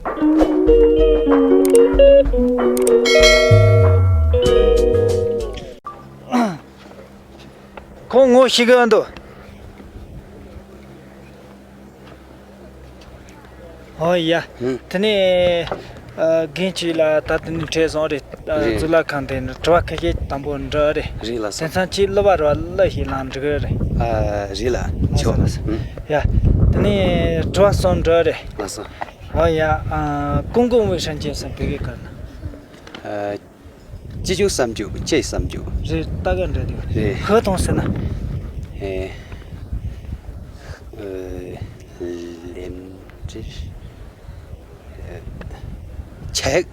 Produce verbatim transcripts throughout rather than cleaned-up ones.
ཁོང་ངོ་ཤེས་ཀྱི་འདུག་ཨོ་ཡ། ཧུམ། དེ་ནས་ཨ། རྒན་ཁྱེད་ལ་ད་དེ་ནས་འཕྲད་སོང་རེད། ཨ། རེད། གཙུག་ལག་ཁང་དེ་ནས་དྲི་བ་ཁ་ཤས་དང་པོ་འདྲི་རེད། རེད་ལགས་སོ། དེང་སང་ཁྱེད་གླུ་བ་རེད་བ། གླུ་ཞིག་བླངས་འགྲིག་གི་རེད། ཨ། རེད་ལགས། ལགས་སོ། ཆོག་ལགས་སོ། ཧུམ། ཡ། དེ་ནས་དྲི་བ་གསུམ་འདྲི་རེད། ལགས་སོ། ཨོ་ཡ། ཨ། ཀུན་མཁྱེན་ཝེ་ཧྲན་ཅན་ཟེར་བོད་སྐད་ག་རེ་ན། ཨ། ཅི་བྱུང་བསམ་བྱུང་། ཅེས་བསམ་བྱུང་། རེད། ད་ག་འདྲ་འདུག་རེད། ཧོ་ཐོང་ཟེར་ན། ཨེ། ཨེ། ལན་ཅི། ཨེ། ཆེག་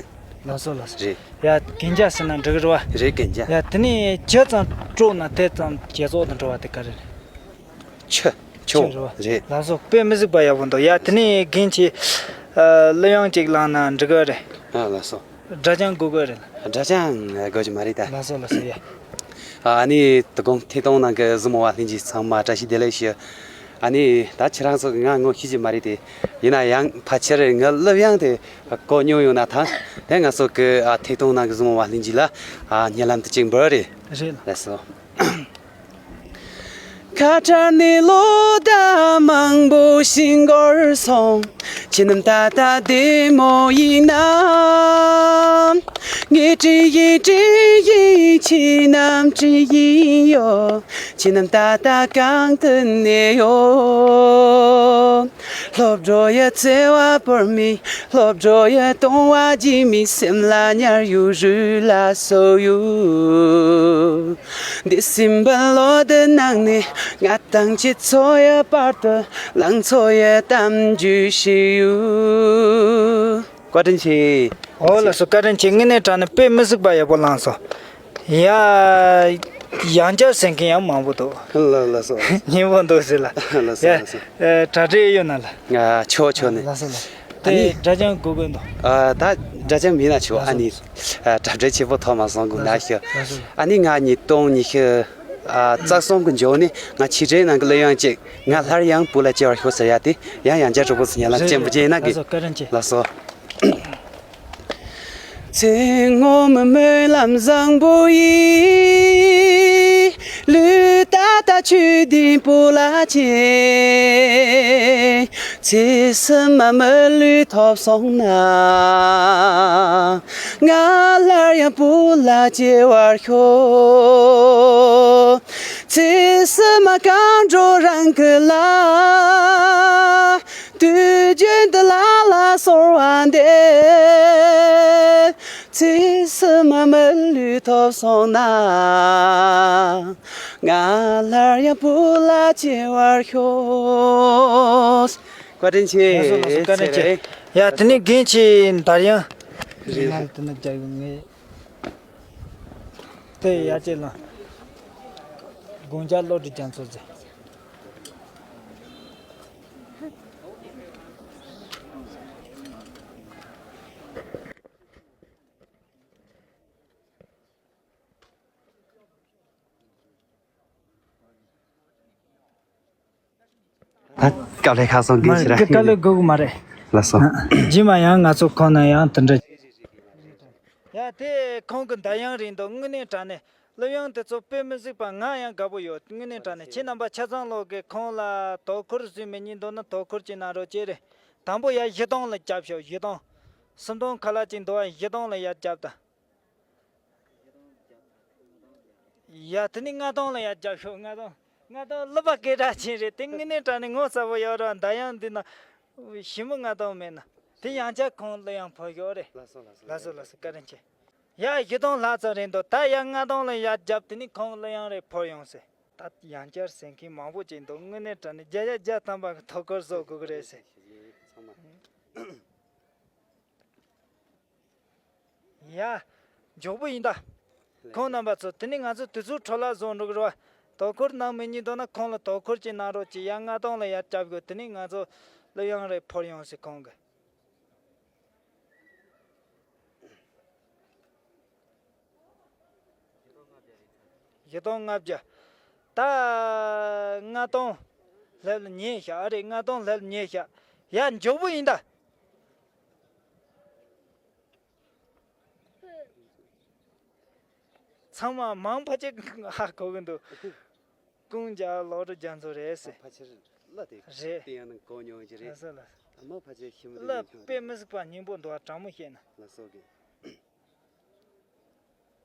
ལགས་སོ་ལགས་སོ། རེད། ཡ། གན་རྒྱ་ཟེར་ན་འགྲིག་རེད་བ། རེད། གན་རྒྱ། ཡ། དེ་ནས་ཇི་ཙམ་དཀྲོགས་ན་དེ་ཙམ་ཇེ་ཚོགས་དུ་འགྲོ་བ་དེ་ག་རེ་རེད། ཆུ། ཆུ། ཆུ་རེད་བ། རེད། ལགས་སོ། དཔེ་མི་སྲིད་པ་ཡག་པོ་འདུག་ཡ། དེ་ནས་རྒན་ཁྱེད། ཨ། གླུ་དབྱངས་ཅིག་བླངས་ན་འགྲིག་གི་རེད། ཨ། ལགས་སོ། སྒྲ་སྦྱང་དགོས་ཀྱི་རེད། སྒྲ་སྦྱང་དགོས་ཀྱི་མ་རེད་ད། ལགས་སོ་ལགས་སོ། ཡ། ཨ་ནི་དོ་དགོང་ཐད་གཏོང་ནང་གི་གཟིགས་མོ་བ་ལྷན་རྒྱས་ཚང་མ་བཀྲ་ཤིས་བདེ་ལེགས་ཞུ། ཨ་ནི་ད་ཁྱེད་རང་ཚོ་གི་ང་ངོ་ཤེས་ཀྱི་མ་རེད་དེ། ཡིན་ན་ཡང་ཕལ་ཆེར་ངའི་གླུ་དབྱངས་དེ་གོ་མྱོང་ཡོད་ན་ཐང་། དེ་ང་ཚོ་གི། ཨ། ཐད་གཏོང་ནང་གི་གཟིགས་མོ་བ་ལྷན་རྒྱས་ལ། ཨ། སྙན་ལམ་དེ་ཅིག་འབུལ་རེད། རེད། ལགས་སོ། ཁ་བྲལ་ནས་ལོ་ཟླ་མང་པོ་ཞིག་འགོར་སོང་། ཁྱེད་རྣམས་ད་ལྟ་བདེ་མོ་ཡིན་ནམ། ངས་དྲན་བཞིན་དྲན་བཞིན་ཁྱེད་རྣམས་དྲན་བཞིན་ཡོད། ཁྱེད་རྣམས་ད་ལྟ་གང་དུ་གནས་ཡོད། སློབ་གྲྭ་ཡི་བརྩེ་བ་བོར་མི། སློབ་གྲྭ་ཡི་གཏོང་བ་བགྱིས་མི། སེམས་ལ་ཉར་ཡོད། རུས་ལ་སོ་ཡོད། འདས་ཟིན་པའི་ལོ་ཟླའི་ནང་ནས། ང་དང་ཁྱེད་ཚོ་ཡི་བར་དུ། ལང་ཚོ་ཡི་གཏམ་རྒྱུད་ཤིག་ཡོད། བཀའ་དྲིན་ཆེ། ཨོ་ལགས་སོ། བཀའ་དྲིན་ཆེ། དངོས་གནས་དྲང་གནས་དཔེ་མི་སྲིད་པ་ཡག་པོ་བླངས་སོང་། ཡ། ཡང་བསྐྱར་གསན་མཁན་ཡང་མང་པོ་འདུག་ལགས་ལགས་སོ། སྙན་པོ་འདུག་ཟེར་ལ། ལགས་སོ། ཡ། ལགས་སོ། ཨ། གྲ་སྒྲིག་ཡོད་ན་ལ། ཨ། ཆོག་ཆོག་ནི། ལགས་སོ་ལགས། ཨ་ནི། དེ་སྒྲ་སྦྱང་དགོས་དགོས་འདུག་ཨ། ད་སྒྲ་སྦྱང་མིན་ན་ཆོག་ཨ་ནི། ཨ། གྲ་སྒྲིག་ཆེ་པོ་ཐོག་མ་སོང་དགོས་ན་ཤི། ཨ་ནི་ང་ཉིས་སྟོང་ཉི་ཤུ། ཨ། རྩ་གསུམ་གི་མཇུག་ནས་ང་ཕྱི་དྲན་ནང་གི་གླུ་དབྱངས་གཅིག་ང་སླར་ཡང་བོད་ལ་སྐྱེ་བར་ཤོག་ཟེར་ཡ་དེ་ཡང་ཡང་བསྐྱར་གྲོགས་པོ་ཚོ་ཉན་ལ་རེད། སྤྱན་པོ་རེད། སྐྱེས་ན་གི། ལགས་སོ། བཀའ་དྲིན་ཆེ། ལགས་སོ། ཚེ་སྔོན་མའི་སྨོན་ལམ་བཟང་པོ་ཡིས། ལུས་ད་ལྟ་ཆོས་ལྡན་བོད་ལ་སྐྱེས། ཚེ་ཕྱི་མ་མི་ལུས་ཐོབ་སོང་ན། ང་སླར་ཡང་བོད་ལ་སྐྱེ་བར་ཤོག་ཚེ་ཕྱི་མ་གངས་ལྗོངས་རང་གི་ལ། དུས་རྒྱུན་དུ་ལ་ལ་གསོལ་བ་འདེབས། ཚེ་ཕྱི་མ་མི་ལུས་ཐོབ་སོང་ན། ང་སླར་ཡང་བོད་ལ་སྐྱེ་བར་ཤོག་བཀའ་དྲིན་ཆེ། ལགས་སོ་ལགས་སོ། བཀའ་དྲིན་ཆེ། ཡ། དེ་ནས་རྒན་ཁྱེད་འདར་དབྱངས། རེད། ང་དེ་ན་རྒྱག་ཡོང་ངེས། དེ་ཡ་ཅེ་ལ། དགོངས་འཇགས་བློ་གྲོས་རྒྱ་མཚོ་ཟེར། ད་དཀའ་ལས་ཁག་སོང་གི་མ་ཕྱིར་ར། དཀའ་ལས་དགོས་ཀྱི་མ་རེད། ལགས་སོ། རྗེས་མ་ཡང་ང་ཚོ་ཁོང་ན་ཡང་དེ་འདྲ། ཡ། དེ་ཁོང་གི་འདར་དབྱངས་རེད་འདུག་དངོས་གནས་དྲང་གནས་གླུ་དབྱངས་དེ་ཚོ་དཔེ་མི་སྲིད་པ། ང་ཡང་དགའ་པོ་ཡོད། དངོས་གནས་དྲང་གནས་ཁྱེད་རྣམ་པ་ཆ་ཚང་ལོག་གི་ཁོང་ལ་དོ་ཁུར་བཟོས་མི་ཉན་འདུག་ན་དོ་ཁུར་ཅིག་གནང་རོགས་བྱེད་རེད། དང་པོ་ཡ་གཞས་གཏོང་ལ་རྒྱབ་ཤོག་གཞས་གཏོང་། སུམ་སྟོང་ཁ་ལག་ཅིག་འདུག་ཨ། གཞས་གཏོང་ལ་ཡ་རྒྱབ་དང་། ཡ། དེ་ནི་ལྔ་སྟོང་ལ་ཡར་རྒྱབ་ཤོག་ལྔ་སྟོང་། ལྔ་སྟོང་གླུ་པ་སྐད་གྲགས་ཅན་རེད། དེ་དངོས་གནས་དྲང་གནས་ངོ་ཚ་པོ་ཡོད་ར། འདར་དབྱངས་འདི་ན་ཞི་མོ་ལྔ་སྟོང་མེད་ན། དེ་ཡང་བསྐྱར་ཁོང་གླུ་དབྱངས་ཕུལ་ཤོག་རེད། ལགས་སོ་ལགས་སོ། ལགས་སོ་ལགས་སོ། བཀའ་དྲིན་ཆེ། ཡ། བཞི་སྟོང་ལྷག་ཙམ་རེད་འདུག་ད་ཡང་ལྔ་སྟོང་ལ་ཡར་རྒྱབ། དེ་ནི་ཁོང་གླུ་དབྱངས་རེ་ཕུལ་ཡོང་ཟེར། ད་ཡང་བསྐྱར་གསན་མཁན་མང་པོ་ཅིག་འདུག་དངོས་གནས་དྲང་གནས་བརྒྱ་ཆ་བརྒྱ་ཐམ་པ་གི་དོ་ཁུར་བཟོ་དགོས་ཀྱི་རེད་ཟེར། ཡ། མགྱོགས་པོ་ཡིན་ད། ཁོང་རྣམ་པ་ཚོ། དེ་ནི་ང་ཚོ་དུས་ཚོད་འཕྲོ་བརླག་བཟོ་འགྲོ་གི་རེད་བ། དོ་ཁུར་གནང་མི་ཉན་འདུག་ན་ཁོང་ལ་དོ་ཁུར་ཅིག་གནང་རོགས་གྱིས། ཡ། ལྔ་སྟོང་ལ་ཡར་རྒྱབ་དགོས། དེ་ནི་ང་ཚོ་གླུ་དབྱངས་རེ་ཕུལ་ཡོང་ཟེར་ཁོང་གི། བཞི་སྟོང་ལྔ་བརྒྱ། ད་ལྔ་སྟོང་ལྷག་ལ་ཉེ་ཤག་ཨ་རེད། ལྔ་སྟོང་ལྷག་ལ་ཉེ་ཤག་ཡ། མགྱོགས་པོ་ཡིན་ད། ཚང་མ་མང་ཕལ་ཆེར་ཧ་གོ་གི་འདུག་ཀུན་རྒྱལ་བ་སློབ་གྲྭ་རྒྱ་མཚོ་རེད་ཟེར། ཕལ་ཆེར་གླུ་དེ་རེད། དེ་ཡང་ནང་གོ་མྱོང་གི་རེད། ལགས་སོ་ལགས་སོ། ད་མོ་ཕལ་ཆེར་ཤི་མི་གླུ་འདུག་ཡིན་ཀྱང་དཔེ་མི་སྲིད་པ་སྙན་པོ་འདུག་ཨ་དྲང་མོ་བཤད་ན། ལགས་སོ་གི།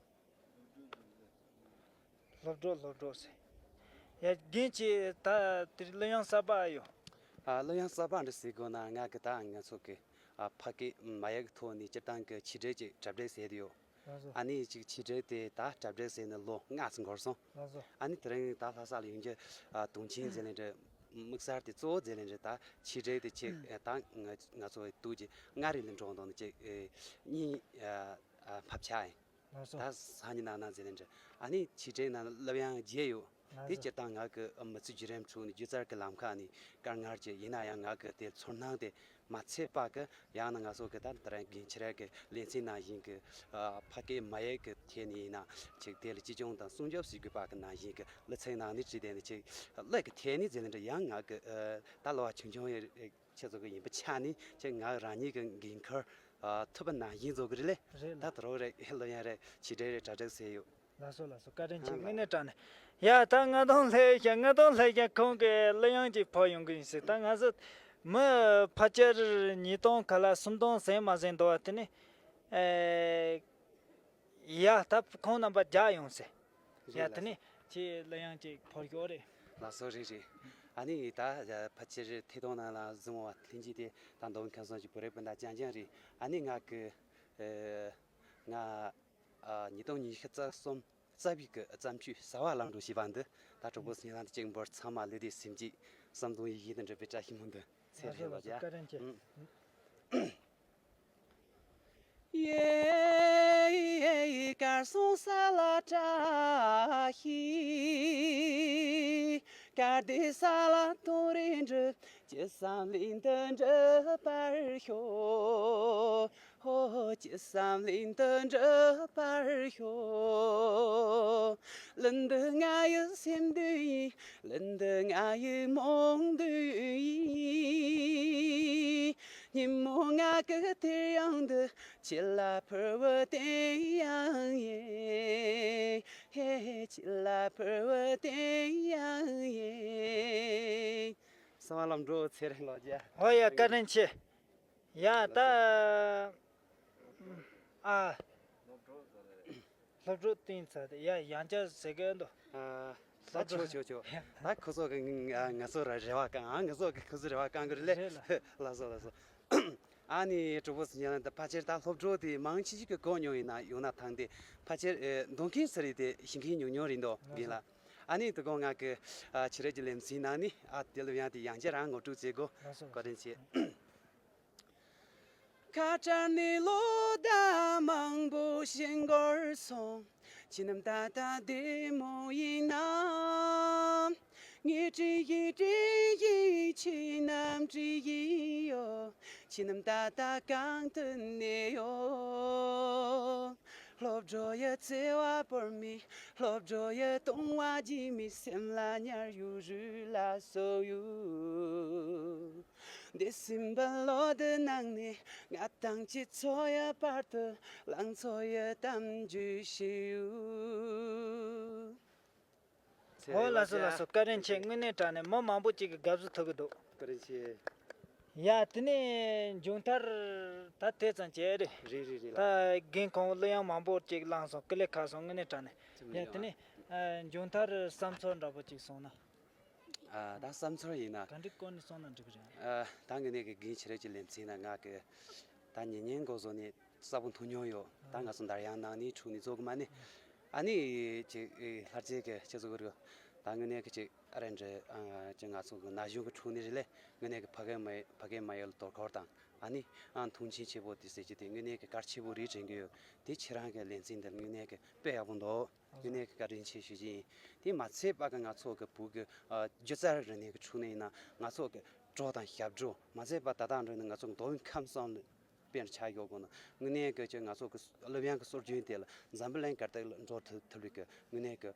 སློབ་གྲོགས་སློབ་གྲོགས་ཟེར། ཡ་རྒན་ཁྱེད་ད་དེར་གླུ་དབྱངས་གསར་པ་ཨ་ཡོད། ཨ་གླུ་དབྱངས་གསར་པ་འདྲ་ཟེར་དགོས་ན་ང་གི་ད་ང་ཚོ་གི་ཨ་ཕ་སྐད་མ་ཡིག་གི་ཐོག་ནས་སྤྱིར་བཏང་གི་ཆེད་སྒྲིག་ཅིག་གྲ་སྒྲིག་ཟེར་དེ་ཡོད། ལགས་སོ། ཨ་ནི་ཅིག་ཆེད་སྒྲིག་དེ་ད་གྲ་སྒྲིག་ཟེར་ནས་ལོ་ལྔ་ཙམ་འགོར་སོང་། ལགས་སོ། ཨ་ནི་དེ་རིང་ད་ལྷ་ས་ལ་ཡོང་རྒྱུ་ཨ་དུང་ཆེན་ཟེར་ལེ་འདྲ་དམིགས་བསལ་དེ་གཙོ་བོ་ཟེར་ལེ་འདྲ་ད་ཆེད་སྒྲིག་དེ་ཆེད་ད་ང་ང་ཚོ་དུས་ཀྱི་ལྔ་རེ་ལ་འགྲོ་འདུག་ནི་ཅིག་གཉིས་ཨ་ཕབ་ཆག་ཡིན། ལགས་སོ། ད་སང་ཉིན་གནངས་ན་ཟེར་ནས་འདྲ། ཨ་ནི་ཆེད་སྒྲིག་ནང་སློབ་ཡོན་བརྒྱད་ཡོད། ལགས་དེ་སོ། སྤྱིར་བཏང་ང་གི་མི་ཚེ་བརྒྱུད་རིམ་ཁྲོད་ནས་སྒྱུ་རྩལ་གྱི་ལམ་ཁ་ནས་དཀའ་ངལ་ཅིག་ཡིན་ན་ཡང་ང་གི་དེ་ཚོར་སྣང་དེ་མ་ཚད་པ་གི་ཡང་ན་ང་ཚོ་གི་ད་ལྟ་རང་འགན་འཁྱེར་གི་ལེ་ཚན་ནང་བཞིན་གི་ཕ་སྐད་མ་ཡིག་གི་ཐད་ནས་ཡིན་ན་ཅིག་དེ་ལ་གཅེས་སྐྱོང་དང་སྲུང་སྐྱོབ་བྱེད་དགོས་པ་གི་ནང་བཞིན་གི་གླུ་ཚིག་ནང་ནས་བྲིས་ཏེ་ནི་ཅིག་གླུ་གི་ཐད་ནས་ཟེར་ནས་འདྲ་ཡང་ང་གི་ད་ལོ་བ་ཆུང་ཆུང་ཡི་ཁྱེད་ཚོ་གི་ཡིན་པ་ཆ་ནས་ཁྱེད་ང་རང་ཉིད་ཀྱི་འགན་ཁུར་ཨ་ཐུབ་པ་ནང་བཞིན་བཟོ་གི་རེད་ལེ། རེད་ལ། ད་དུ་རོགས་རེད་ལོ་ཡན་རེད་ཆི་འདྲེ་རེད་གྲ་སྒྲིག་ཟེར་ཡོད། ལགས་སོ་ལགས་སོ་བཀའ་དྲིན་ཆེ་ཨ་དངོས་གནས་དྲང་གནས། ཡ་ད་ང་དང་ལྷས་ཤ་ང་དང་ལྷས་ཤ་ཁོང་གི་གླུ་དབྱངས་ཅིག་ཕབ་ཡོང་གི་ཡིན་ཟེར་ད་ང་ཚོ་མི་ཕལ་ཆེར་ཉིས་སྟོང་ག་ལ་སུམ་སྟོང་ཟིན་མ་ཟིན་འདུག་བ་དེ་ནི་ཨེ། ཡ་ད་ཁོང་རྣམ་པ་རྒྱག་ཡོང་ཟེར། ཡ་རེད་དེ་ནས་ལགས་སོ། ཁྱེད་གླུ་དབྱངས་ཅིག་ཕོར་ཤོག་རེད། ལགས་སོ་རེད་རེད། ཨ་ནི་ད་ཕལ་ཆེར་ཐད་གཏོང་ནང་ལ་བཟུང་བ་ལྷན་རྒྱས་དེ་ད་མདོ་དབུས་ཁམས་གསུམ་གྱི་བོད་རིགས་སྤུན་ཟླ་རྐྱང་རྐྱང་རེད། ཨ་ནི་ང་གི་ང་ཉིས་སྟོང་ཉི་ཤུ་རྩ་གསུམ་རྩ་བའི་གི་བརྩམས་ཆོས་གསར་བ་ལམ་འགྲོ་ཞེས་པ་འདི་ད་གྲོགས་པོ་སྙན་ལམ་གཅིག་འབོར་ཚང་མ་ལུས་བདེ་སེམས་སྐྱིད་བསམ་དོན་ཡིད་བཞིན་དུ་འགྲུབ་པའི་བཀྲ་ཤིས་སྨོན་འདུན། ཚེ་རིང་ལོ་བཀའ་དྲིན་ཆེ། ཡེ་གར་སོང་ས་ལ་བཀྲ་ཤིས། གར་བདེ་ས་ལ་དོན་རེ་འགྲུབ། ཅི་བསམ་ལས་འདི་འགྲུབ་པར་ཤོག་ཧོ་ཅི་བསམ་ལས་འདི་འགྲུབ་པར་ཤོག་གླུ་འདི་ང་ཡི་སེམས་འདུན་ཡིན། གླུ་འདི་ང་ཡི་རྨོངས་འདུན་ཡིན། ཉིན་མོ་ང་གི་དེར་ཡང་འདི་ཁྱེད་ལ་ཕུལ་བའི་དེ་ཡང་ཡིན། ཧེ་ཁྱེད་ལ་ཕུལ་བའི་དེ་ཡང་ཡིན། གསང་བ་ལམ་འགྲོ་ཚེ་རིང་ལོ་རྒྱ། ཨོ་ཡ་བཀའ་དྲིན་ཆེ། ཡ་ད་ཨ། སློབ་གྲོགས་བསྟན་ཚར་ཏེ་ཡ་ཡང་བསྐྱར་ཟེར་གི་འདུག་ཨ་ད་ཆོག་ཆོག་ཆོག་ད་ཁོ་ཚོ་གི་ང་ང་ཚོ་ར་རེ་བ་བསྐང་ང་ཚོ་གི་ཁོ་ཚོ་རེ་བ་བསྐང་གི་རེད་ལེ། རེད་ལ། ལགས་སོ་ལགས་སོ། ཨ་ནི་གྲོགས་པོ་སུ་ཡང་ད་ཕལ་ཆེར་ད་སློབ་གྲོགས་དེ་མང་ཆེ་ཤོས་ཀྱི་གོ་མྱོང་ཡིན་ན་ཡོང་ན་ཐང་དེ་ཕལ་ཆེར་འདོན་མཁན་སུ་རེད་དེ་ཤེས་མཁན་ཉུང་ཉུང་རེད་འདུག་ལགས་སོ། རྒན་ལགས། ཨ་ནི་དེ་གོང་ང་གི་ཆི་རེད་ཀྱི་ལེམ་སིའི་ནང་ནི་ཨ་དེ་ལོ་ཡང་དེ་ཡང་བསྐྱར་རང་ངོ་སྤྲོད་བྱེད་དགོས། ལགས་སོ། བཀའ་དྲིན་ཆེ། ཁ་བྲལ་ནས་ལོ་ཟླ་མང་པོ་ཞིག་འགོར་སོང་། ཁྱེད་རྣམས་ད་ལྟ་བདེ་མོ་ཡིན་ནམ། ངས་བྲིས་ཡིན་བྲིས་ཡིན་ཁྱེད་རྣམས་བྲིས་ཡིན་ཡོད། ཁྱེད་རྣམས་ད་ལྟ་གང་དུ་གནས་ཡོད། སློབ་གྲོགས་ཡི་བརྩེ་བ་བོར་མེད། སློབ་གྲོགས་ཡི་གཏོང་བ་རྗེས་མའི་སེམས་ལ་ཉར་ཡོད་རུ་ལ་སོ་ཡོད། འདས་ཟིན་པའི་ལོ་འདི་ནང་ནས་ང་དང་ཁྱེད་ཚོ་ཡི་བར་དུ་ལང་ཚོ་ཡི་གཏམ་རྒྱུད་བཤད་ཡོད། ཨོ་ལགས་སོ་ལགས་སོ། བཀའ་དྲིན་ཆེ། དངོས་གནས་དྲང་གནས་མི་མང་པོ་ཅིག་གི་དགའ་བསུ་ཐོབ་ཀྱི་འདུག་བཀའ་དྲིན་ཆེ། ཡ་དེ་ནས་མཇུག་མཐར་ད་དེ་ཙམ་བྱས་རེད། རེད་རེད་རེད་ད་ལགས། རྒན་ཁོང་གླུ་དབྱངས་མང་པོ་ཅིག་བླངས་སོང་། ཀུ་ལེ་ཁ་སོང་། དངོས་གནས་དྲང་གནས། ཡ་དེ་ནས་མཇུག་མཐར་བསམ་ཚོར་འདྲ་པོ་ཅིག་སོང་ན། ཨ་ད་བསམ་ཚོར་ཡིན་ན། ག་འདྲ་སྐོར་ནས་སོང་ན་འགྲིག་གི་རེད། ཨ་ད་དངོས་གནས་ཀྱི་རྒན་ཆི་རེད་ཀྱི་ལེམ་སིའི་ནང་ང་གི་ད་ཉེ་ཉེ་འགོ་བཟོ་ནས་གསལ་པོ་མཐོང་མྱོང་ཡོད། ད་ང་ཚོ་འདར་དབྱངས་ནང་ནས་འཁྲུག་ནས་རྫོགས་གི་མ་ནི། ཨ་ནི་ཅིག་ལྷར་རྗེ་གི་ཁྱེད་ཚོ་གི་རུ་ད་དངོས་གནས་ཀྱི་ཅིག་ཨ་རེ་འདྲ་ཅིག་ང་ཚོ་གི་ན་གཞོན་གི་འཁྲུག་ནས་རེད་ལེ། དངོས་གནས་ཀྱི་ཕ་གི་མ་ཕ་གི་མ་ཡོད་ལ་དོ་ཁུར་དང་ཨ་ནི་ཨ་མཐོང་ཆེན་ཆེ་པོ་དེ་ཟེར་གྱི་དེ་དངོས་གནས་ཀྱི་གལ་ཆེ་པོ་རེད་དྲན་གི་ཡོད། དེ་ཁྱེད་རང་གི་ལེ་ཚན་འདིར་དངོས་གནས་ཀྱི་དཔེ་ཡག་པོ་འདུག་དངོས་གནས་ཀྱི་བཀའ་དྲིན་ཆེ་ཞུ་གི་ཡིན། དེ་མ་ཚད་པ་གི་ང་ཚོ་གི་བོད་ཀྱི་སྒྱུ་རྩལ་རིག་གནས་ཀྱི་འཁྲུག་ནས་ཡིན་ན་ང་ཚོ་གི་གྲོགས་དང་ཞབས་བྲོ་མ་ཚད་པ་ད་ལྟ་འགྲོ་ནས་ང་ཚོ་གི་མདོ་དབུས་ཁམས་གསུམ་ལ་དཔེར་ཆ་ཡོད་དགོས་ན་དངོས་གནས་ཀྱི་ང་ཚོ་གི་གླུ་དབྱངས་ཀྱི་སྲོལ་རྒྱུན་དེ་ལ་འཛམ་བུ་གླིང་གར་སྟེགས་ལ་འགྲོ་ཐུབ་ཐུབ་རིགས་ཀྱི་དངོས་གནས་ཀྱི་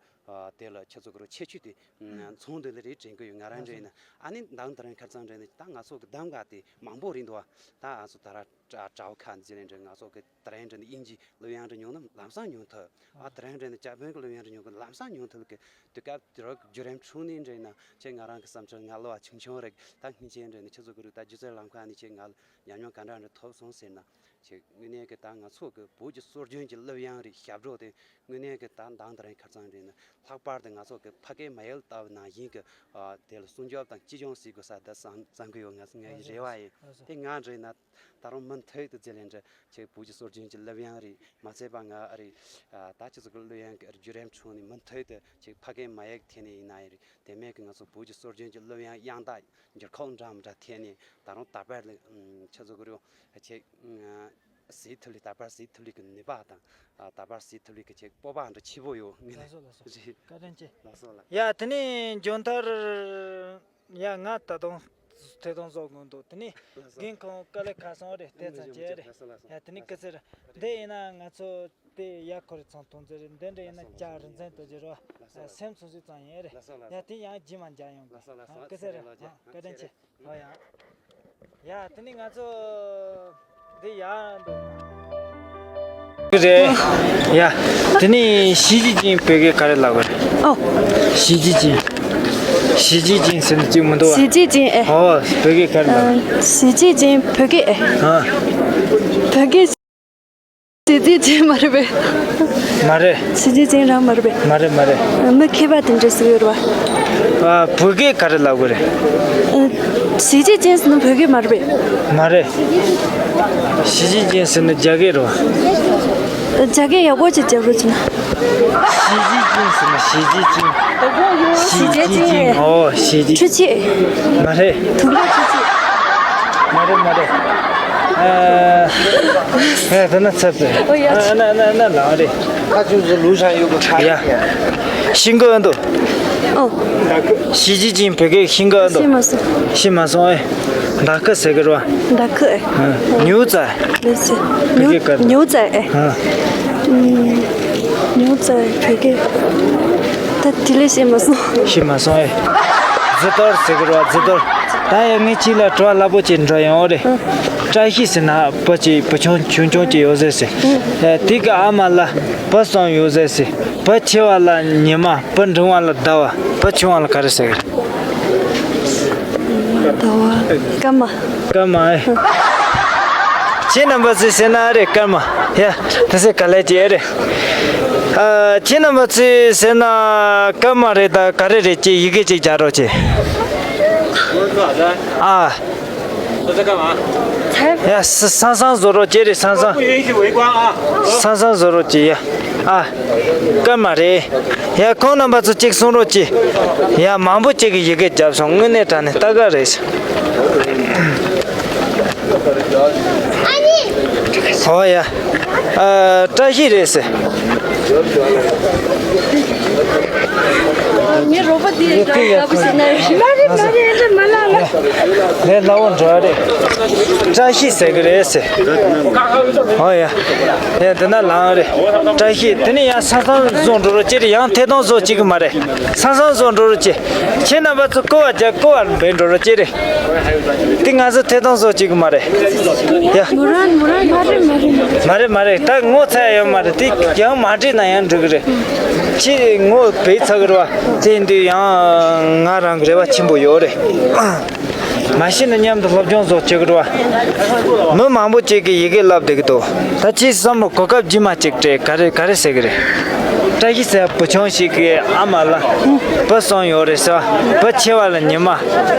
དེ་ལ་ཁྱེད་ཚོ་གི་རུ་ཁྱད་ཆོས་དེ་མཚོན་དོན་ལ་རེད་དྲན་གི་ཡོད། ང་རང་འདྲ་ཡིན་ན་ཨ་ནི་མདང་དེ་རིང་ཁ་རྩང་འདྲ་ཡིན་ན་ད་ང་ཚོ་གི་གདམ་ག་དེ་མང་པོ་རེད་འདུག་ད་ང་ཚོ་ད་ར། དྲ་དྲ་བ་ཁག་འཛིན་ལས་འདྲ་ང་ཚོ་གི་དེ་རིང་འདྲ་ནི་དབྱིན་ཇི་སློབ་ཡོན་འདྲ་ཉོ་ན་ལམ་སང་ཉོ་ཐུབ། ཨ་དེ་རིང་འདྲ་ནི་ཅ་པན་གི་སློབ་ཡོན་འདྲ་ཉོ་གི་ལམ་སང་ཉོ་ཐུབ་གི། དུས་སྐབས་དེ་རིང་བརྒྱུད་རིམ་ཁྲོད་ནས་འདྲ་ན་ཁྱེད་ང་རང་གི་བསམ་འཆར་ང་ལོ་བ་ཆུང་ཆུང་རེད། ད་སྔོན་ཆད་འདྲ་ནི་ཁྱེད་ཚོ་གི་རུ་ད་སྒྱུ་རྩལ་ལམ་ཁ་ནས་ཁྱེད་ང་ཉམས་མྱོང་ག་འདྲ་འདྲ་ཐོབ་སོང་ཟེར་ན། ཁྱེད་དངོས་གནས་གི་ད་ང་ཚོ་གི་བོད་ཀྱི་སྲོལ་རྒྱུན་གྱི་སློབ་ཡོན་རེད། ཞབས་བྲོ་དེ་དངོས་གནས་གི་ད་མདང་དེ་རིང་ཁ་སང་འདྲ་ན་ལྷག་པར་དུ་ང་ཚོ་གི་ཕ་སྐད་མ་ཡིག་ལྟ་བུ་ནང་བཞིན་གི་ཨ་དེ་ལ་སྲུང་སྐྱོབ་དང་གཅེས་སྐྱོང་བྱེད་དགོས་ས་ད་བསམ་བསམ་གི་ཡོད། ང་ཚོ་ངའི་རེ་བ་ཡིན། དེ་ང་འདྲ་ན་ད་རུང་མུ་མཐུད་དུ་རྗེས་ལན་འདྲ་ཁྱེད་བོད་ཀྱི་སྲོལ་རྒྱུན་གྱི་སློབ་ཡོན་རེད། མ་ཚད་པ་ང་ཨ་རེད། ཨ་ད་ཁྱེད་ཚོ་གི་སློབ་ཡོན་གྱི་བརྒྱུད་རིམ་ཁྲོད་ནས་མུ་མཐུད་དུ་ཁྱེད་ཕ་སྐད་མ་ཡིག་ཐད་ནས་ཡིན་ན་ཡིན་རེད། དེ་མིན་གྱི་ང་ཚོ་བོད་ཀྱི་སྲོལ་རྒྱུན་གྱི་སློབ་ཡོན་ཡང་དག་འགྱུར་ཁོག་འདྲ་མི་འདྲ་ཐད་ནས་ད་རུང་དར་སྤེལ་ལ་ཁྱེད་ཚོ་གི་རེད་ཁྱེད་གཟིགས་ཐུབ་ལི་དར་སྤེལ་གཟིགས་ཐུབ་ལི་གི་ནུས་པ་དང་དར་སྤེལ་གཟིགས་ཐུབ་ལི་གི་ཁྱེད་སྤོབས་པ་འདྲ་ཆེ་པོ་ཡོད། ངས་ལགས་སོ་ལགས་སོ། རེད། བཀའ་དྲིན་ཆེ། ལགས་སོ་ལགས། ཡ་དེ་ནས་མཇུག་མཐར། ཡ་ང་ད་དུང་ཐད་གཏོང་བཟོ་དགོས་འདུག་དེ་ནས་ལགས་སོ། རྒན་ཁོང་དཀའ་ལས་ཁག་སོང་རེད། དེ་ཙམ་བྱས་རེད། ལགས་སོ་ལགས་སོ། ཡ་དེ་ནས་སྐུ་ཚེ་རིང་། འདི་ཡིན་ན་ང་ཚོ་དེ་ཡ་ཁོ་རེ་ཚང་ཐོང་ཚེ་རེད། འདི་འདྲ་ཡིན་ན་ལགས་སོ་ལགས་སོ། ལགས་སོ་ལགས་སོ། སེམས་ཚོ་ཞིག་ཙང་ཡིན་རེད། ལགས་སོ་ལགས་སོ། ཡ་དེ་ཡང་རྗེས་མ་མཇལ་ཡོང་གི། ལགས་སོ་ལགས་སོ། སྐུ་ཚེ་རིང་། བཀའ་དྲིན་ཆེ། ཨོ་ཡ། ཡ་དེ་ནི་ང་ཚོ་འདི་ཡ་འདུག་རེད། ཡ་དེ་ནི་ཞི་ཅིན་ཕིང་བོད་སྐད་ག་རེ་ལབ་དགོས་རེད། ཨོ། ཞི་ཅིན་ཕིང་། ཞི་ཅིན་ཕིང་ཟེར་ན་གཅིག་མི་འདུག་བ། ཞི་ཅིན་ཕིང་ཨེ། ཨོ་བོད་སྐད་ག་རེ་ལབ། ཞི་ཅིན་ཕིང་བོད་སྐད་ཨེ། ཨ། བོད་སྐད། ཞི་ཅིན་ཕིང་མ་རེད་པས། མ་རེད། ཞི་ཅིན་ཕིང་རང་མ་རེད་པས། མ་རེད་མ་རེད། མི་མཁས་པ་དེ་འདྲ་ཟེར་ཡོད་རེད་བ། ཨ་བོད་སྐད་ག་རེ་ལབ་དགོས་རེད། ཞི་ཅིན་ཕིང་ཟེར་ན་བོད་སྐད་མ་རེད་པས། མ་རེད། ཞི་ཅིན་ཕིང་ཟེར་ན་རྒྱ་སྐད་རེད་བ། རྒྱ་སྐད་ཡག་པོ་ཅིག་རྒྱབ་རོགས་བྱས་ན། ཞི་ཅིན་ཕིང་ཟེར་ན་ཞི་ཅིན་ཕིང་། ཞི་ཅིན་ཕིང་། ཨོ་ཞི་ཅིན། འཕྲུལ་ཆས། མ་རེད། དུག་ལོག་འཕྲུལ་ཆས། མ་རེད་མ་རེད། ཨ་ཨ་ད་ན་ཚབ་ཚེ། ཨོ་ཡ། ཨ་ན་ན་ན་ལང་རེད། ཁ་ཆུ་ཟུ་ལུ་ཤ་ཡོད་གི་ཁ་ཡ། ཤིང་གི་འདུག་ཨོ། ཞི་ཅིན་ཕིང་བོད་སྐད་ཤིང་གི་འདུག་ཤི་མ་སོང་། ཤི་མ་སོང་ཨེ། ད་ཁི་ཟེར་གི་རོ། ད་ཁི་ཨེ། ཉུ་ཙ། ལེ་ཚེ། བོད་སྐད་ཉུ་ག་ཉུ་ཙ་ཨེ། ཨ། ཉུ་ཙ་བོད་སྐད། ད་དེ་ལས་ཤེས་མ་སོང་། ཤེས་མ་སོང་ཨེ། རྫི་གཏོར་ཟེར་གི་རོ་རྫི་གཏོར། ད་ཡ་ངས་ཅི་ལ་དྲི་བ་སླ་པོ་ཅིག་འདྲི་ཡོང་རེད། བཀྲ་ཤིས་ཟེར་ན་བུ་ཅིག་བུ་ཆུང་ཆུང་ཆུང་ཅིག་ཡོད་ཟེར་ཟེར། དེ་གི་ཨ་མ་ལ་བུ་གསུམ་ཡོད་ཟེར་ཟེར། བུ་ཆེ་བ་ལ་ཉི་མ། བུ་འབྲིང་བ་ལ་ཟླ་བ། བུ་ཆུང་བ་ལ་ག་རེ་ཟེར་གི་རེད། ཟླ་བ། སྐར་མ། སྐར་མ་ཨེ། ཁྱེད་རྣམ་པ་ཚོས་ཟེར་ན་ཨེ་རེད་སྐར་མ། ཡ། དེ་ཚོ་ག་ལེ་ཅི་ཨེ་རེད། ཨ། ཁྱེད་རྣམ་པ་ཚོས་ཟེར་ན་སྐར་མ་རེད་ད་ག་རེ་རེད་ཅེས་ཡི་གེ་གཅིག་རྒྱག་རོགས་གྱིས། ཨ། ཡ། ས་ས་སང་བཟོ་རོགས་གྱིས་རེད་ས་སང་། ས་སང་བཟོ་རོགས་གྱིས་ཡ། ཨ། སྐར་མ་རེད། ཡ་ཁོང་རྣམ་པ་ཚོ་གཅིག་གསུང་རོགས་གྱིས། ཡ་མང་པོ་གཅིག་གིས་ཡི་གེ་བརྒྱབ་སོང་། དངོས་གནས་དྲང་གནས་ལྟ་ག་རེད། ཨོ་ཡ། ཨ། བཀྲ་ཤིས་རེད་ཟེར། ངའི་རོགས་པ་དེ་འདྲ་ལྟ་བུ་ཞིག་ན་ཡོད། མ་རེད་མ་རེད་འདྲ་མ་ལ་ལ། ལས་སླ་བོ་འདྲ་རེད། བཀྲ་ཤིས་ཟེར་གི་རེད་ཟེར། ཨོ་ཡ། ཡ་འདི་ན་ལངས་རེད། བཀྲ་ཤིས་དེ་ནས་ཡང་ས་སང་བཟོ་འགྲོ་རོགས་གྱིས་རེད། ཡང་ཐད་གཏོང་བཟོ་གཅིག་གི་མ་རེད། ས་སང་བཟོ་འགྲོ་རོགས་གྱིས། ཁྱེད་རྣམ་པ་ཚོ་ཀོ་བ་རྒྱག་ཀོ་བ་འབེན་འགྲོ་རོགས་གྱིས་རེད། དེ་ང་ཚོ་ཐད་གཏོང་བཟོ་གཅིག་གི་མ་རེད། ཡ། མོ་རང་མོ་རང་མ་རེད་མ་རེད། མ་རེད་མ་རེད། ད་ངོ་ཚ་ཡ་ཡོད་མ་རེད། དེ་ཡང་མ་འགྲིག་ན་ཡང་འགྲིག་གི་རེད། ཁྱེད་ངོ་བེད་ཚ་གི་རེད་བ། དེ་ཡིན་དུས་ཡང་ང་རང་གི་རེ་བ་ཆེན་པོ་ཡོད་རེད། མ་གཞི་ནས་མཉམ་དུ་སློབ་སྦྱོང་སོགས་བྱེད་དགོས་རེད་བ། མི་མང་པོ་ཅིག་གིས་ཡི་གེ་བསླབ་བསྡད་ཀྱི་འདུག་ད་ཅིའི་བསམ་བློ་གོ་སྐབས་རྗེས་མ་ཅིག་སྤྲད། ག་རེ་ག་རེ་ཟེར་གི་རེད། བཀྲ་ཤིས་ཟེར་བུ་ཆུང་ཞིག་གི་ཨ་མ་ལ་བུ་གསུམ་ཡོད་རེད་ཟེར་བ། བུ་ཆེ་བ་ལ་ཉི་མ།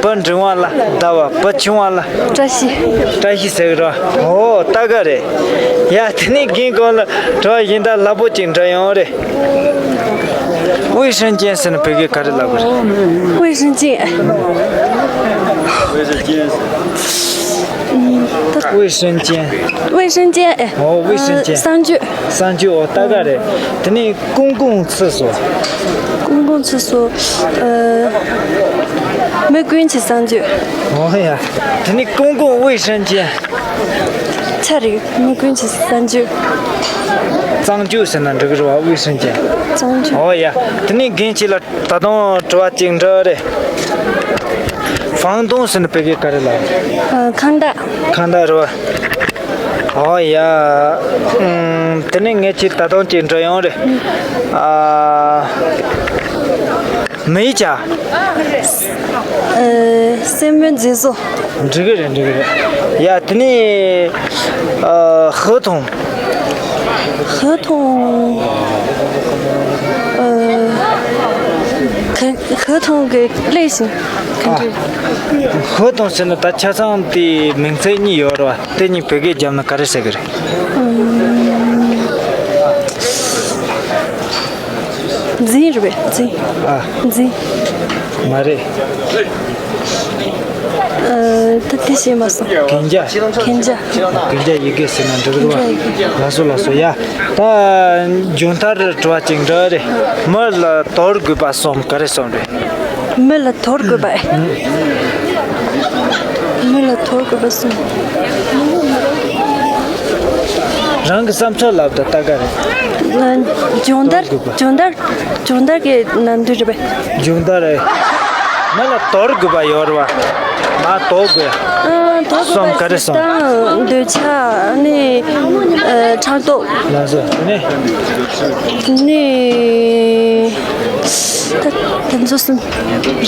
བུ་འབྲིང་བ་ལ་ཟླ་བ། བུ་ཆུང་བ་ལ་བཀྲ་ཤིས། བཀྲ་ཤིས་ཟེར་གི་རེད་བ། ཨོ་ལྟ་ག་རེད། ཡ་དེ་ནས་རྒན་ཁོང་ལ་དྲི་བ་གཞན་དག་སླ་པོ་ཅིག་འདྲི་ཡོང་རེད། 卫生间ཟེར་ན་བོད་སྐད་ག་རེ་ལབ་དགོས་རེད། 卫生间。 卫生间。 卫生间。 ཨོ་卫生间། 呃， གསང་སྤྱོད། 上去哦，大概的。དེ་ནས་公共厕所。 公共厕所，呃，མི་ཀུན་གྱི་གསང་སྤྱོད། ཨོ་ཡ། དེ་ནས་公共卫生间། ཚ་རེད། མི་ཀུན་གྱི་གསང་སྤྱོད། གཙང་སྤྱོད་ཟེར་ན་འགྲིག་གི་རེད་བ། 卫生间། གཙང་སྤྱོད། ཨོ་ཡ། དེ་ནས་རྒན་ཁྱེད་ལ་ད་དུང་དྲི་བ་གཅིག་འདྲི་རེད། 房东ཟེར་ན་བོད་སྐད་ག་རེ་ལབ། ཨ། ཁང་བདག་ཁང་བདག་རེད་བ། ཨོ་ཡ། ཨམ། དེ་ནས་ངས་ཅིག་ད་དུང་ཅིག་འདྲི་ཡོང་རེད། ཨ། མི་ཡི་ཆ། ཨ། སེན་མོ་མཛེས་བཟོ། འགྲིག་གི་རེད། འགྲིག་གི་རེད། ཡ། དེ་ནས། ཨ། ཧུ་ཐོང་། ཧུ་ཐོང་། ཨ། ཁ། ཧུ་ཐོང་གི་ལས་ཤིང་། ཁ། ཨ། འགྲིག་ཧུ་ཐོང་ཟེར་ན་ད་ཆ་ཚང་དེ་མིང་ཚིག་གཉིས་ཡོད་རེད་བ། དེ་གཉིས་བོད་སྐད་བརྒྱབ་ན་ག་རེ་ཟེར་གི་རེད། ཨམ། རྫིང་རེད་པས། རྫིང་། ཨ། རྫིང་། མ་རེད། ཨ། ད་དེ་ཤེས་མ་སོང་། གན་རྒྱ། གན་རྒྱ། གན་རྒྱ་ཡི་གེ་ཟེར་ན་འགྲིག་རེད་བ། གན་རྒྱ་ཡི་གེ། ལགས་སོ། ལགས་སོ། ཡ། ད་མཇུག་མཐར་དྲི་བ་གཅིག་འདྲི་རེད། མི་ལ་དོར་དགོས་པ་གསུམ་ག་རེ་གསུམ་རེད། མི་ལ་དོར་དགོས་པ། མི་ལ་དོར་དགོས་པ་གསུམ། རང་གི་བསམ་ཚུལ་ལབ་དང་ལྟ་ག་རེད། སྦྱོང་བརྡར། དོར་དགོས་པ། སྦྱོང་བརྡར། སྦྱོང་བརྡར་གྱི་ནང་དུ་རེད་པས། སྦྱོང་བརྡར་རེད། མི་ལ་དོར་དགོས་པ་ཡོད་རེད་བ། མ་དོར་དགོས། ཨ། དོར་དགོས་པ། གསུམ་ག་རེ་གསུམ། དང་འདོད་ཆགས། ཨ་ནི། ཨ། ཕྲག་དོག་ལགས་སོ། དེ་ནས། དེ་ནས། ད་དེ་ཚོ་གསུམ་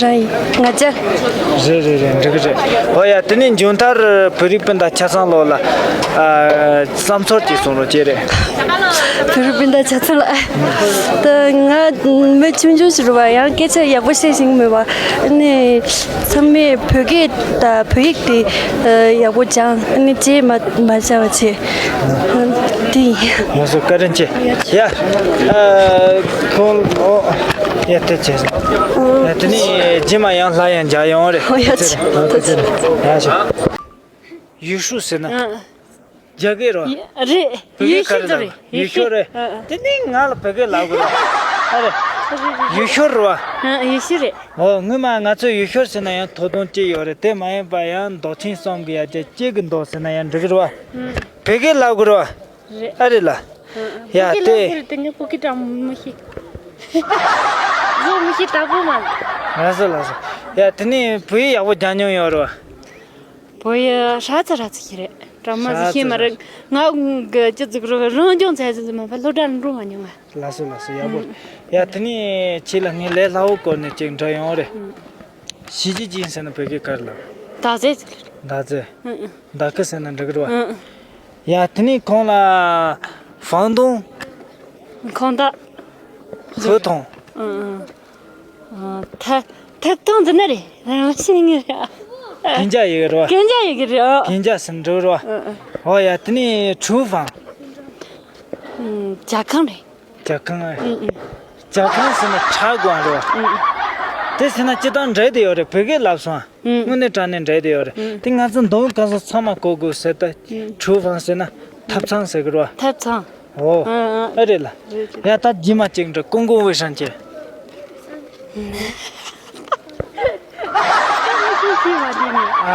རང་ཡིན། ང་རྒྱལ། རེད་རེད་རེད། འགྲིག་གི་རེད། ཨོ་ཡ། དེ་ནས་མཇུག་མཐར་བོད་རིགས་སྤུན་ཟླ་ཆ་ཚང་ལོག་ལ། ཨ། བསམ་ཚུལ་ཅིག་གསུང་རོགས་བྱེད་རེད། བོད་རིགས་སྤུན་ཟླ་ཆ་ཚང་ལ། ད་ང་མི་ཆུང་ཆུང་ཞིག་རེད་བ། ཡང་སྐད་ཆ་ཡག་པོ་བཤད་ཤེས་ཀྱི་མེད་བ། ཨ་ནི་ཚང་མས་བོད་སྐད་དང་བོད་ཡིག་དེ་ཡག་པོ་སྦྱང་། ཨ་ནི་བརྗེད་མ་མ་བྱ་བ་བྱེད། དེ་ཡིན། ང་ཚོ་བཀའ་དྲིན་ཆེ། ཡ། ཨ། ཁོང་། ཨོ། ཡ། དེ་བྱས་སོང་། ཡ། དེ་ནས་རྗེས་མ་ཡང་ལྷ་ཡང་མཇལ་ཡོང་རེད། ཨོ་ཡ། ཐུགས་རྗེ་ཆེ། ཐུགས་རྗེ་ཆེ། ཡ། ཞུ། ཡུས་ཧྲུའུ་ཟེར་ན། ཨ། རྒྱ་སྐད་རོ། ཡ། རེད། བོད་སྐད་ཡུས་ཧྲུའུ་ག་རེ་རེད། ལབ། ཡུས་ཧྲུའུ་རེད། ཨ། ཨ། དེ་ནས་ང་ལ་བོད་སྐད་ལབ་དགོས་ར། ཨ་རེད། ཡུས་ཧྲུའུ་རེད་བ། ཨ། ཡུས་ཧྲུའུ་རེད། ཨོ། སྔོན་མ་ང་ཚོས་ཡུས་ཧྲུའུ་ཟེར་ན་ཡང་ཐོ་དོན་གཅིག་ཡོད་རེད། དེ་མ་ཡིན་པ་ཡང་མདོ་ཆེན་གསུམ་གྱི་ཡ་གྱལ་གཅིག་གི་མདོ་ཟེར་ན་ཡང་འགྲིག་གི་རེད་བ། ཨ། བོད་སྐད་ལབ་དགོས་རེད་བ། རེད། ཨ་རེད་ལ། ཨ། ཡ། བོད་སྐད་ལབ་དེ་དགོས་རེད། དེ་ངས་བོད་སྐད་དྲང་མོ་མི་ཤེས། བཟོ་མི་ཤེས། དག་པོ་མ། ལགས་སོ། ལགས་སོ། ཡ། དེ་ནས་བོད་ཡིག་ཡག་པོ་སྦྱང་མྱོང་ཡོད་རེད་བ། བོད་ཡིག་ཧྲ་ཙི་ཧྲ་ཙི་ཞིག་རེད། དྲང་མོ་ཞིག་ཤེས་མ་རེད། ང་གི་ཅི་ཟིག་རེད། རང་སྦྱོང་ཚད་ཟིག་མ་ཕ་སློབ་གྲྭ་ལ་འགྲོ་མ་མྱོང་ང་། ལགས་སོ། ལགས་སོ། ཡག་པོ། ཨུ། ཡ། དེ་ནས་ཁྱེད་ལ་ངས་ལས་སླ་བོ་སྐོར་ནས་ཅིག་འདྲི་ཡོང་རེད། ཨུ། ཞི་ཅིན་ཕིང་ཟེར་ན་བོད་སྐད་ག་རེ་ལབ། མདའ་རྩེད། མདའ་རྩེད། ཨུ་ཨུ། མདའ་ཁུ་ཟེར་ན་འགྲིག་གི་རེད་བ། ཨུ་ཨུ། ཡ། དེ་ནས་ཁོང་ལ་ཧྥང་ཏུང་། ཁོང་ད། ཧུ་ཐོང་། ཨུ་ཨུ། ཨ། ཐ། ཐ་ཐང་འདི་ནི་རེད། རང་ཤེས་ངེས་རེད། གན་རྒྱ་ཡི་གེ་རེད་བ། གན་རྒྱ་ཡི་གེ་རེད། ཨོ། གན་རྒྱ་ཟེར་འགྲོ་རེད་བ། ཨ་ཨ། ཨོ་ཡ། དེ་ནས་ཁྲུའུ་ཧྥང་། ཨུམ། ཇ་ཁང་རེད། ཇ་ཁང་ཨེ། ཨུམ་ཨུམ། ཇ་ཁང་ཟེར་ན་ཇ་དགོས་རེད་བ། ཨུམ་ཨུམ། དེ་ཟེར་ན་སྤྱིར་བཏང་འགྲིག་བསྡད་ཡོད་རེད། བོད་སྐད་ལབ་སོང་ཨ། ཨུམ། དངོས་གནས་དྲང་གནས་འགྲིག་བསྡད་ཡོད་རེད། ཨུམ། དེ་ང་ཚོ་མདོ་དབུས་ཁམས་གསུམ་ཚང་མ་གོ་དགོས་ཟེར་ད། ཨུམ། ཁྲུའུ་ཧྥང་ཟེར་ན་ཐབ་ཚང་ཟེར་གི་རེད་བ། ཐབ་ཚང་། ཨོ། ཨ་ཨ། ཨ་རེད་ལ། རེད་རེད། ཡ། ད་རྗེས་མ་གཅིག་འདྲི། ཀུང་ཀུང་ཝེ་ཧྲན་ཅེ། མི་ཤེས་ཤེས་པ་དེ་ནི། ཨ།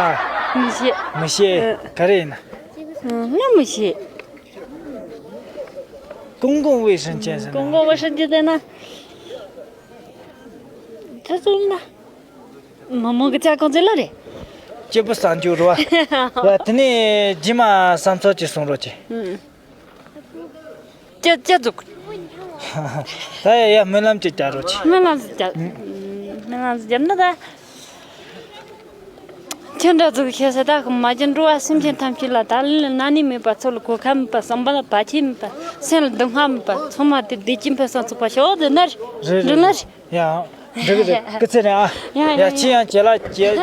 མི་ཤེས། མི་ཤེས། ཨ། ག་རེ་ཡིན་ན། ཨ། ང་མི་ཤེས། ཀུང་ཀུང་ཝེ་ཧྲན་ཅེ་ཟེར་ན། ཀུང་ཀུང་ཝེ་ཧྲན་ཅེ་ཟེར་ན། ད་ཚོ་ཡིན་ན། མི་མང་གི་ཅ་ཀོང་ཅེ་ལ་རེད། སྐྱིད་པོ་བསམ་རྒྱུ་རེད་བ། ཡ། དེ་ནས་རྗེས་མ་བསམ་ཚུལ་ཅིག་གསུང་རོགས་གྱིས། ཨུ། ཅི་ཅི་ཟུག་ད་ཡ་ཡ་སྨོན་ལམ་ཅིག་རྒྱག་རོགས་གྱིས། སྨོན་ལམ་ཟིག་རྒྱབ། ཨུ། སྨོན་ལམ་ཟིག་རྒྱབ་ན་ད། ཁྱེད་འདྲ་ཟིག་ཤེས་ས་ད་མ་གྱུར་འགྲོ་བ་སེམས་ཅན་ཐམས་ཅད་ལ། ད་ལན་ན་ནི་མེད་པ། ཚོར་ལ་གོ་ཁ་མེད་པ། བསམ་པ་ལ་བར་ཆད་མེད་པ། སེམས་ལ་སྡུག་བསྔལ་མེད་པ། ཚང་མ་དེ་བདེ་སྐྱིད་འཕེལ་སང་ཚུགས་པ་ཤོག་དེ་ནར། རེད་འདི་རེད་ནར། རེད། ཡ། འགྲིག་གི་རེད། སྐུ་ཚེ་རིང་ཨ། ཡ་ཡ་ཡ། ཁྱེད་ཡང་ཁྱེད་ལ་ཁྱེད།